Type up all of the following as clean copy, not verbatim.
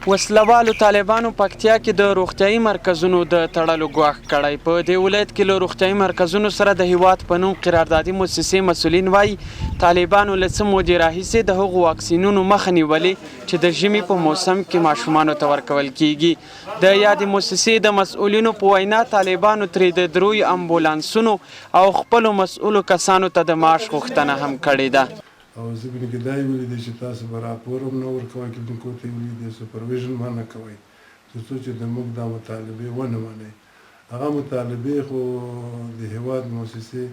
وسله والو طالبانو پکتیا کې د روغتیايي مرکزونو د تړلو ګواښ کړی. په دې ولایت کې له روغتیايي مرکزونو سره د هیواد په نوم قراردادي موسسې مسؤلین وايي، طالبانو له څه مودې راهیسې د هغو واکسینونو مخه نیولې چې د ژمي په موسم کې ماشومانو ته ورکول کېږي. د یادې موسسې د مسؤلینو په وینا، طالبانو ترې د دریو امبولانسونو او خپلو مسؤلو کسانو ته د معاش غوښتنه هم کړې ده. او ضمن کې دا یې ولیدل چې تاسو به راپور هم نه ورکوئ کلینکو ته یې ولیدل سوپرویژن به نه کوئ تر څو چې د موږ دا مطالبې ونه منئ هغه مطالبې خو د هیواد موسسې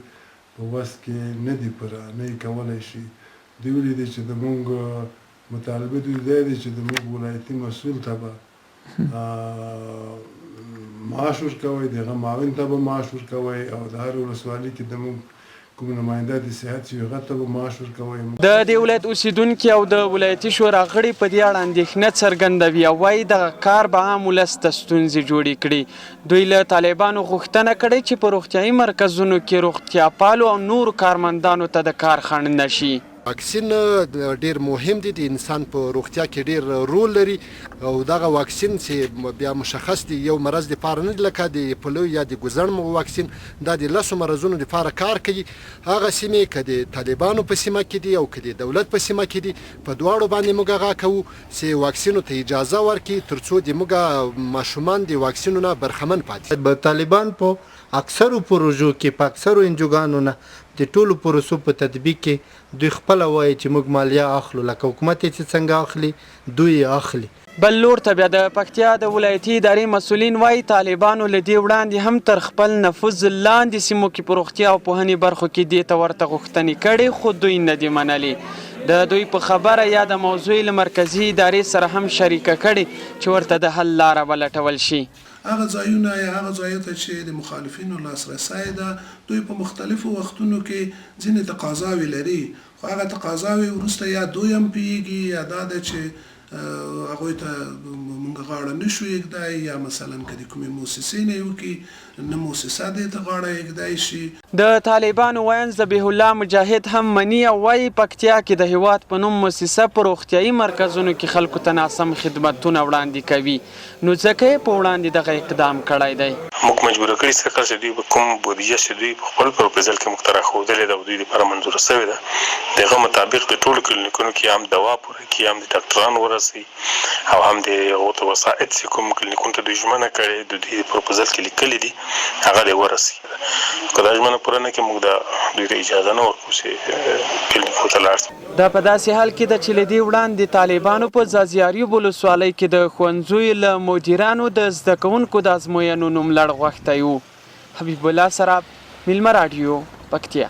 په وس کې نه دي پوره نه یې کولای شي دوی ولیدل چې د موږ مطالبه دوی دا دي چې د موږ ولایتي مسول ته به معاش ورکوي، د هغه معاون ته به معاش ورکوي او د هرې ولسوالي کې د موږ کوم نماینده د صحت چې وي هغه ته به معاش ورکوي. د دې ولایت اوسېدونکي او د ولایتي شورا غړي په دې اړه اندېښنه څرګندوي او وايي، دغه کار به عام ولس ته ستونزې جوړې کړي. دوی له طالبانو غوښتنه کړې چې په روغتیايي مرکزونو کې روغتیاپالو او نورو کارمندانو ته د کار خنډ نه شي. واکسین ډیر مهم دی د انسان په روغتیا کې ډیر رول لري او دغه واکسین چې بیا مشخص دی یو مرض لپاره نه لکه د پلو یا د ګوزڼ واکسین دا د لسو مرضونو لپاره کار کوي هغه سیمې که د طالبانو په سیمه کې دي او که د دولت په سیمه کې دي په دواړو باندې موږ غا کوو چې واکسینو ته اجازه ورکړي ترڅو د موږ ماشومان د واکسینو نه برخمن پاتې طالبان په اکثرو پروژو کې په اکثرو انجوګانو نه د ټولو پروسو په تطبیق کې دوی خپله وایي چې موږ مالیه اخلو لکه حکومت یې چې څنګه اخلي دوی یې اخلي. بل لور ته بیا د پکتیا د ولایتي ادارې مسؤلین وايي، طالبانو له دې وړاندې هم تر خپل نفوذ لاندې سیمو کې په روغتیا او پوهنې برخو کې دې ته ورته غوښتنې کړې، خو دوی نه دي منلې. د دوی په خبره، یاده موضوع یې له مرکزي ادارې سره هم شریکه کړې چې ورته د حل لاره ولټول شي. هغه ځایونه یا هغه ځایو ته چې د مخالفینو لاسرسی ده، دوی په مختلفو وختونو کې ځینې تقاضاوې لري، خو هغه تقاضاوې وروسته یا دوی هم پوهېږي یا دا ده چې هغوی ته مونږ غاړه نه شو اېږدای یا مثلا که د کومې موسسې نه یې وکړي، نه موسسه دې ته غاړه اېږدای شي. د طالبانو ویاند ذبیح الله مجاهد هم مني او وايي، پکتیا کې د هېواد په نوم موسسه په روغتیايي مرکزونو کې خلکو ته ناسم خدمتونه وړاندې کوي، نو ځکه یې په وړاندې دغه اقدام کړی دی. موږ مجبوره کړي سږ کال چې دوی به کوم بودیجه چې دوی په خپل پروپوزل کې موږ ته راښودلې ده او دوی لپاره منظوره شوې ده د هغه مطابق د ټولو کلینیکونو کې هم دوا پوره کړي هم د ډاکټران ورسوي او هم د هغو ته وسایط چې کوم کلینیکونو ته دوی ژمنه کړې د دوی د پروپوزل کې لیکلي دي هغه دې ورسوي که دا ژمنه پوره نه کړي موږ دا دوی ته اجازه نه ورکوو چې کلینیکو ته لاړ شي. دا په داسې حال کې ده چې له دې وړاندې طالبانو په ځاځي اریوب ولسوالۍ کې د ښوونځیو له مدیرانو د زده کوونکو د ازموینو نوملړ غوښتی و. حبیب الله سراب، میلمه راډیو، پکتیا.